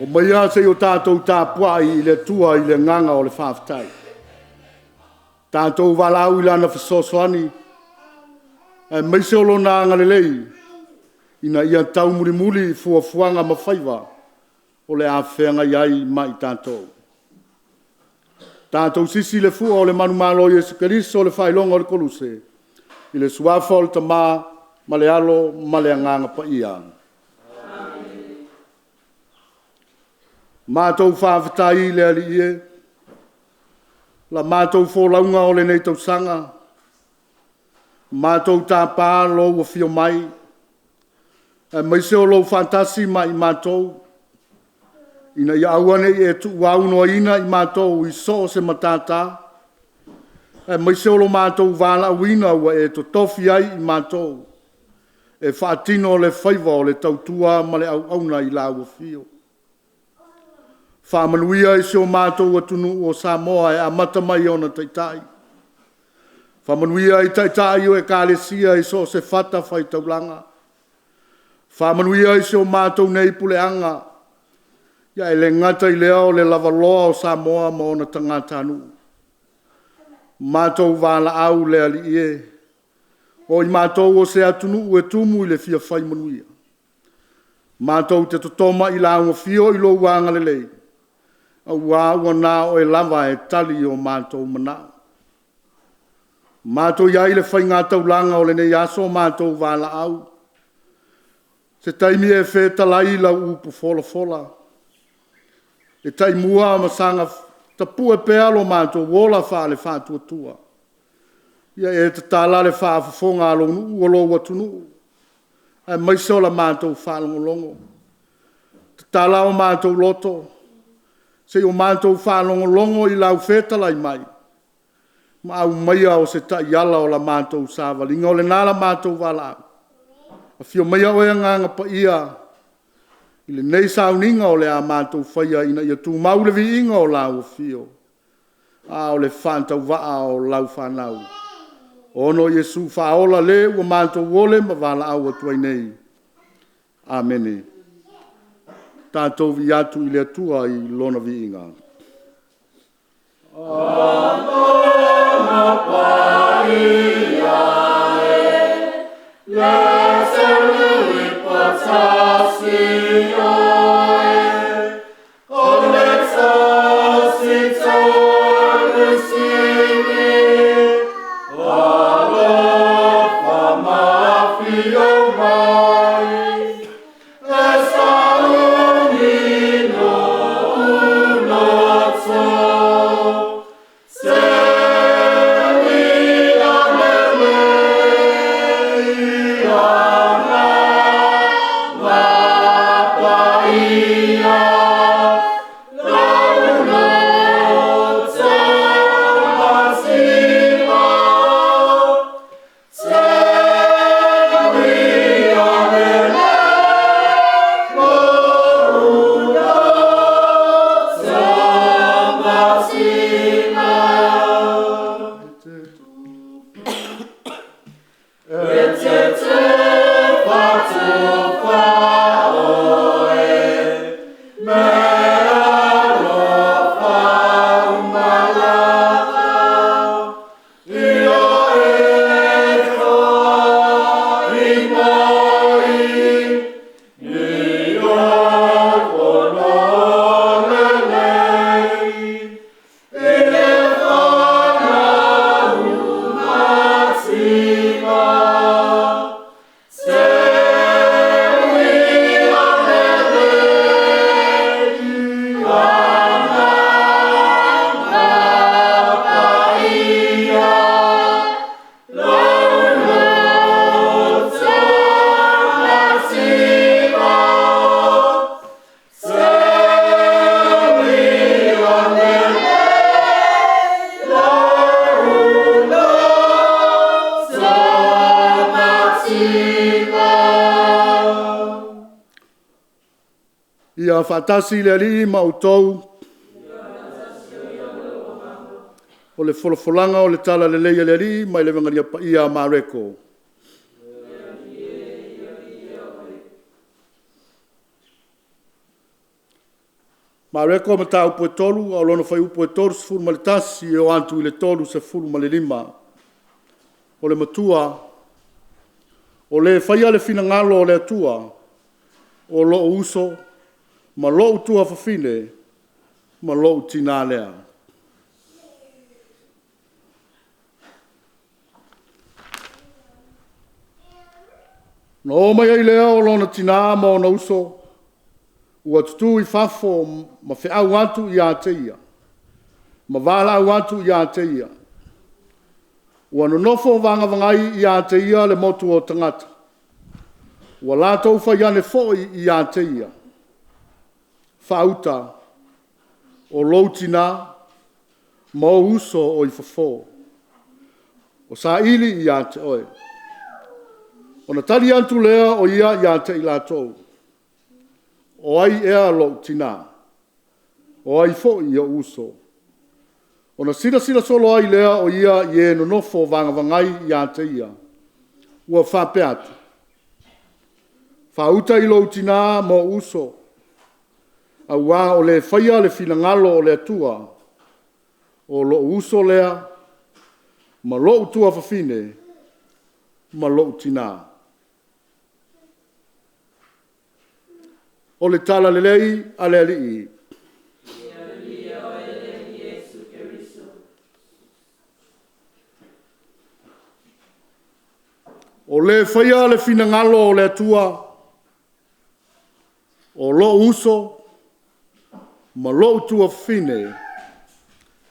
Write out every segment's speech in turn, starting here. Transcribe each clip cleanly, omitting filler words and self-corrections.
Omaia se i o tatou tapuai i le Atua i le agaga o le faafetai. Tatou valaau i Lana fesoasoani aemaise o Lona agalelei ina ia taumulimuli fuafuaga ma faiva o le a feagai ai ma i tatou. Tatou sisi le fua o le manumalo o Iesu Keriso o le faailoga o le Koluse i le suafa o le Tama ma le Alo ma le Agaga Paia. Matou faafetai i le Alii e, la matou folauga o lenei tausaga, matou tapa lou afio mai aemaise o lou faatasi ma i matou, ina ia aua ne i e tuuaunoaina i matou i so o se matata, aemaise o lo matou valaauina ua e totofi ai i matou e faatino le faiva o le tautua ma le auauna i lau afio. Faamanuia i si o matou atunuu o Samoa e amata mai i ona taitai, faamanuia i Taitai o Ekalesia i so o se fatafaitaulaga, faamanuia i si o matou nei puleaga, ae le gata i lea o le lavaloa o Samoa ma ona tagatanuu. Matou valaau le Alii e, o i matou o se atunuu e tumu i le fia fai manuia, matou te totoma i lau afio i lou agalelei, aua ua na o Oe lava e tali i o matou manaoga. Matou i ai i le faigataulaga o lenei aso matou valaau, se taimi e fetalai lau upu folafola e taimua ma saga tapue pea lo matou ola faale-faatuatua. Ia e tatala le faafofoga a lou nuu o lou atunuu, aemaise o le matou faalogologo. Tatala o matou loto se i o matou faalogologo i lau fetalai mai ma aumaia o se taiala o la matou savaliga. O lena la matou valaau, afio maia oe Agaga Paia i lenei sauniga o le a matou faia ina ia tumau le viiga o lau afio, a o le faatauvaa o lau fanau, ona o Iesu faaola le ua matou ole ma valaau atu ai nei. Amene. Tatou viia atu i le Atua i Lona viiga. E te tufatufa oe meaalofa uma lava ia e fai mai i lou lelei i le fanau mativa. Ia faatasi le Alii ma outou. O le folafolaga o le Talalelei a le Alii mai le Evagenia Paia a Mareko. Mareko mataupu e 3 a o lona fuaiupu e 31 e oo atu i le 35. O le matua, o le faia le finagalo o le Atua, o lou uso ma lou tuafafine ma lou tina lea. Ona oo mai ai lea o lona tina ma ona uso ua tutu i fafo ma feau atu ia te ia ma valaau atu ia te ia. Ua nonofo vagavagai ia te ia le motu o tagata, ua latou fai ane foi ia te ia, “Faauta, o lou tina ma ou uso o i fafo, o saili ia te oe.” Ona tali atu lea o ia ia te i latou, “O ai ea lou tina? O ai foi ou uso?” Ona silasila solo ai lea o ia i e nonofo vagavagai ia te ia, ua faapea atu, “Faauta i lou tina ma ou uso, aua o le faia le finagalo o le Atua, o lou uso lea ma lou tuafafine ma lou tina.” O le Talalelei a le Alii. O le faia le finagalo o le Atua, o lou uso ma lou tuafafine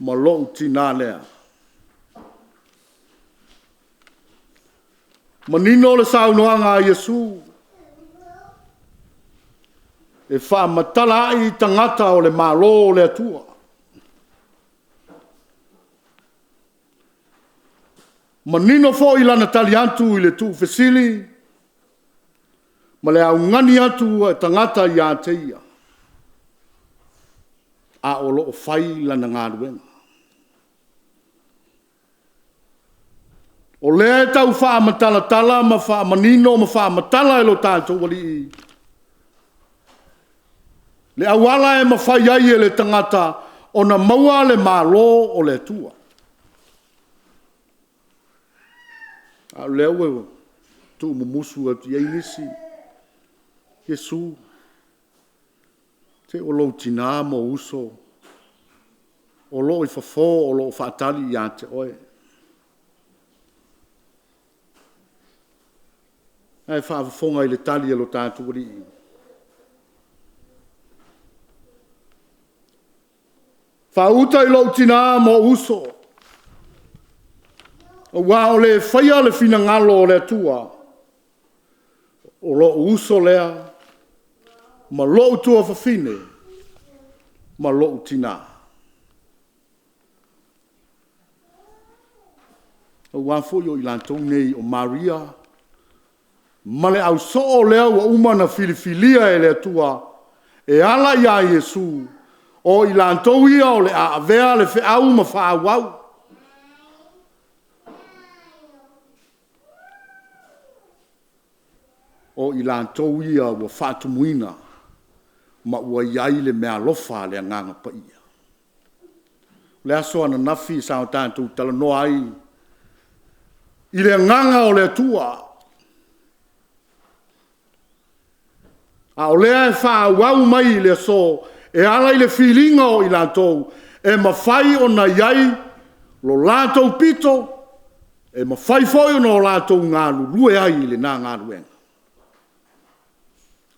ma lou tina lea. Manino le saunoaga a Iesu, e faamatala ai tagata o le Malo o le Atua. Manino foi lana tali atu i le tuufesili ma le augani atu a tagata ia te ia, a o lo o fai lana galuega. O lea e tau faamatalatala ma faamanino ma faamatala e lo tatou Alii le auala e mafai ai e le tagata ona maua le Malo o le Atua. A o lea ua tuumumusu atu i ai nisi, Iesu, se o lou tina ma ou uso o lo o i fafo o lo o faatali ia te oe. Ae faafofoga i le tali a lo tatou Alii. Faauta i lou tina ma ou uso, aua o le faia le finagalo o le Atua, o lou uso lea ma lou tuafafine ma lou tina. Aua foi o i latou nei o Maria ma le ausoo lea ua uma ona filifilia e le Atua e ala ia Iesu, o i latou ia o le a avea le feau ma faaauau. O i latou ia ua faatumuina ma ua i ai le meaalofa a le Agaga Paia. O le aso ananafi sa o tatou talanoa ai i le agaga o le Atua, a o lea e faaauau mai i le aso e ala i le filiga o i latou e mafai ona i ai lo latou pito, e mafai foi ona latou galulue ai i lena galuega,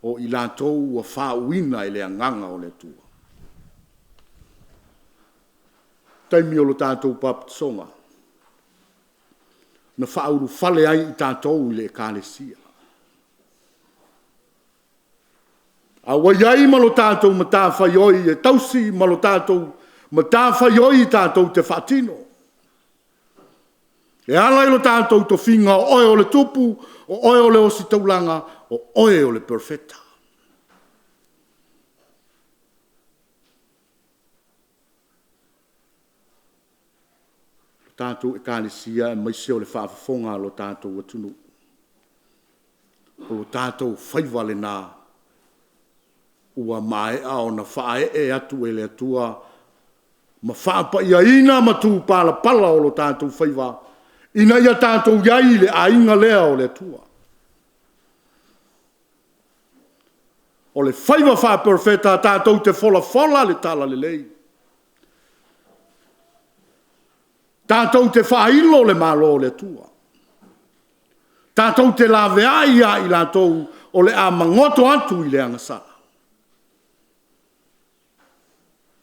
o i latou ua faauuina e le Agaga o le Atua. O le taimi o le tatou papatisoga, na faaulufale ai i tatou i le Ekalesia. A ua i ai ma le tatou matafaioi e tausi ma le tatou matafaioi tatou te faatino. E ala i lo tatou tofiga, o oe o le tupu, o oe o le ositaulaga, o oe o le perofeta. Le tatou Ekalesia aemaise o le faafofoga a lo tatou atunuu, o tatou faiva lena ua maea ona faaee atu e le Atua ma faapaiaina matupalapala o lo tatou faiva, ina ia tatou i ai i le aiga lea o le Atua. O le faiva faaperofeta tatou te folafola le Talalelei, tatou te faailo le Malo o le Atua, tatou te laveai ia i latou o le a magoto atu i le agasala,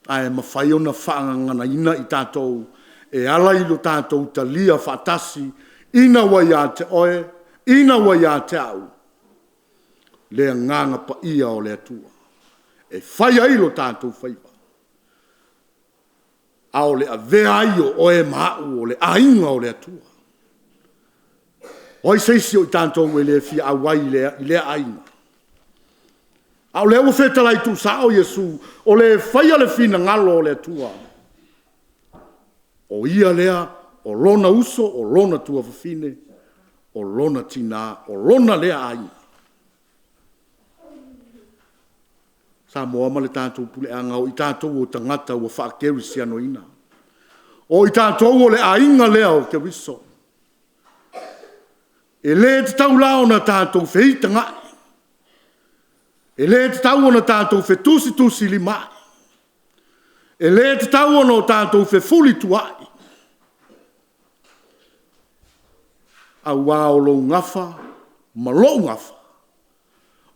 ae mafai ona faagaganaina i tatou e ala i lo tatou talia faatasi ina ua ia te oe, ina ua ia te au le Agaga Paia o le Atua e fai ai o tatou faiva, a o le avea ai o oe ma au o le aiga o le Atua. O ai se isi o i tatou e le fia auai i lea aiga? A o lea ua fetalai tuusao Iesu, o le faia le finagalo o le Atua, o ia lea o lona uso, o lona tuafafine, o lona tina, o lona lea aiga. Samoa ma le tatou puleaga, o i tatou o tagata ua faakerisianoina. O i tatou o le aiga lea o Keriso. E le tatau la ona tatou feitagai, e le tatau ona tatou fetusitusilimai, e le tatau ona tatou fefulituaai, aua o lou gafa ma lou gafa,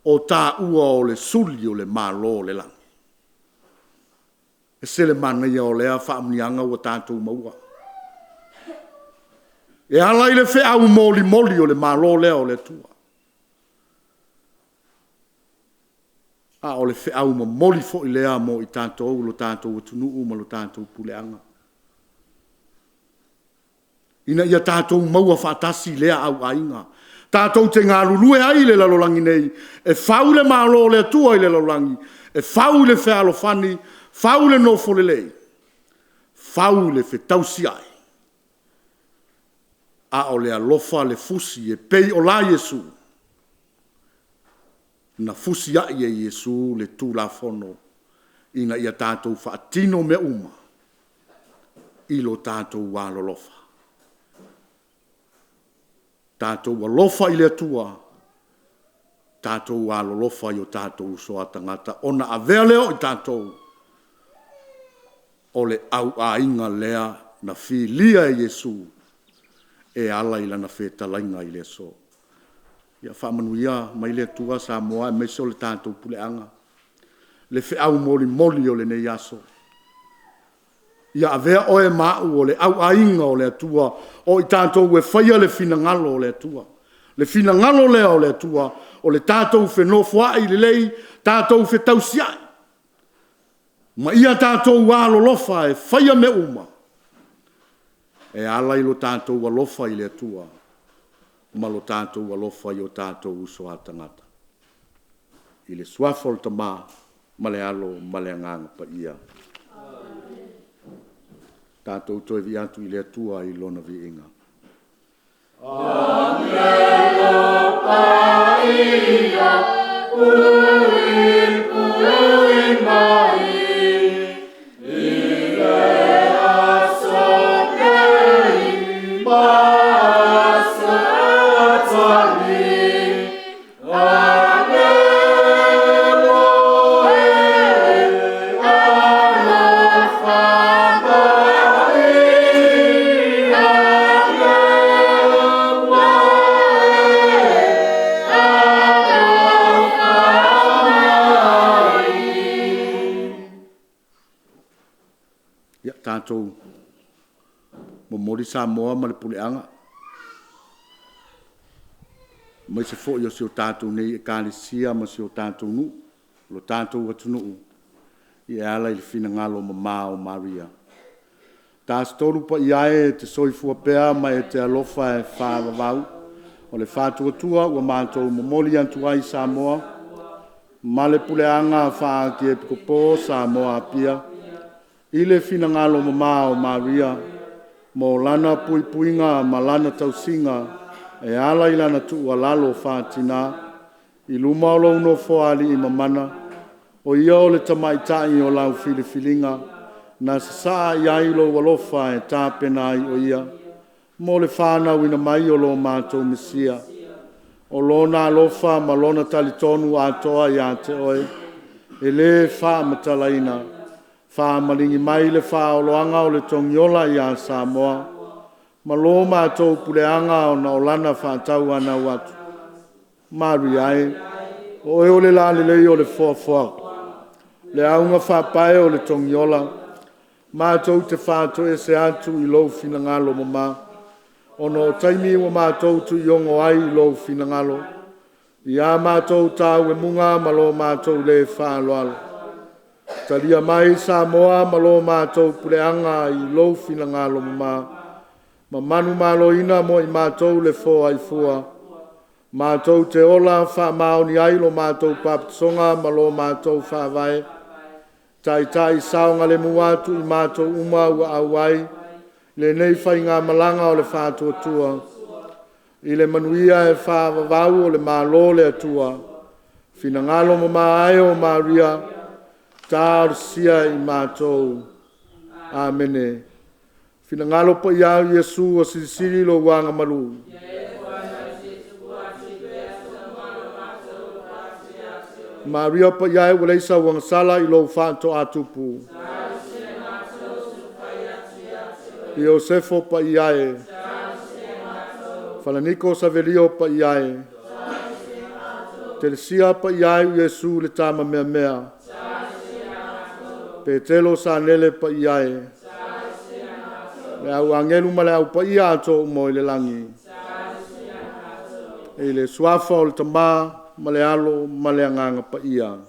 o taua o le suli o le Malo o le Lagi. E ese le manaia o lea faamanuiaga ua tatou maua. E ala i le feau molimoli o le Malo lea o le Atua, a o le feau momoli foi lea mo i tatou lo tatou atunuu ma le tatou puleaga, ina ia tatou maua faatasi lea auaiga, tatou te galulue ai i le lalolagi nei e fau le Malo o le Atua i le lalolagi, e fau le fealofani, fau le nofo lelei, fau le fetausiai, a o le alofa le fusi e pei o la Iesu, na fusiai e Iesu le Tulafono ina ia tatou faatino mea uma i lo tatou alolofa. Tatou alofa i le Atua, tatou alolofa i o tatou uso a tagata, ona avea lea o i tatou o le auaiga lea na filia e Iesu e ala i Lana fetalaiga i le aso. Ia faamanuia mai le Atua Samoa aemaise o le tatou puleaga, le feau molimoli o lenei aso. Ia avea oe ma au o le auaiga o le Atua, o i tatou e faia le finagalo o le Atua. Le finagalo lea o le Atua o le tatou fenofoai lelei, tatou fetausiai, ma ia tatou alolofa e faia mea uma e ala i lo tatou alofa i le Atua ma lo tatou alofa i o tatou uso a tagata. I le Suafa o le Tama ma le Alo ma le Agaga Paia. Tatou toe vii atu i le Atua i Lona viiga. Ia tatou momoli Samoa ma le puleaga, aemaise foi o si o tatou nei Ekalesia ma si o tatou nuu, lo tatou atunuu e ala i le finagalo mama o Maria. Tafatolu paia e, e te soifua pea ma e te alofa e faavavau, o le faatuatua ua matou momoli atu ai Samoa ma le puleaga faa-Akiepikopo o Samoa Apia, i le finagalo mama o Maria, mo lana puipuiga ma lana tausiga e ala i lana tuualalo faatina i luma o lou Nofoalii mamana. O ia o le tamaitai o lau filifiliga, na sasaa i ai lou alofa e tapena ai o ia mo le fanauina mai o lo matou Mesia. O lona alofa ma lona talitonu atoa ia te oe, e le faamatalaina. Faamaligi mai le faaoloaga o le Togiola ia Samoa, ma lo matou puleaga ona o lana faatauanau atu. Maria e, o oe o le lalelei o le foafoaga, le augafaapae o le Togiola, matou te faatoese atu i lou finagalo mama, ona o taimi ua matou tuiogo ai i lou finagalo, ia matou tauemuga ma lo matou le faaaloalo. Talia mai Samoa ma lo matou puleaga i lou finagalo mama, ma manumaloina mo i matou le foaifua, matou te ola faamaoni ai lo matou papatisoga ma lo matou Faavae, taitai saogalemu atu i matou uma ua auai i lenei faigamalaga o le Faatuatua i le Manuia e faavavau o le Malo o le Atua. Finagalo mama ae o Maria, talosia i matou. Amene. Finagalo paia o Iesu ua silisili lou agamalu. Maria paia e ua leai sau agasala i lou faatoatupu. Iosefo paia e, Falaniko Savelio paia e, Telesia paia e, Iesu le tama meamea, Petelo Sanele paia e, le au agelu ma le au paia atoa uma i le lagi, i le suafa o le Tama ma le Alo ma le Agaga Paia.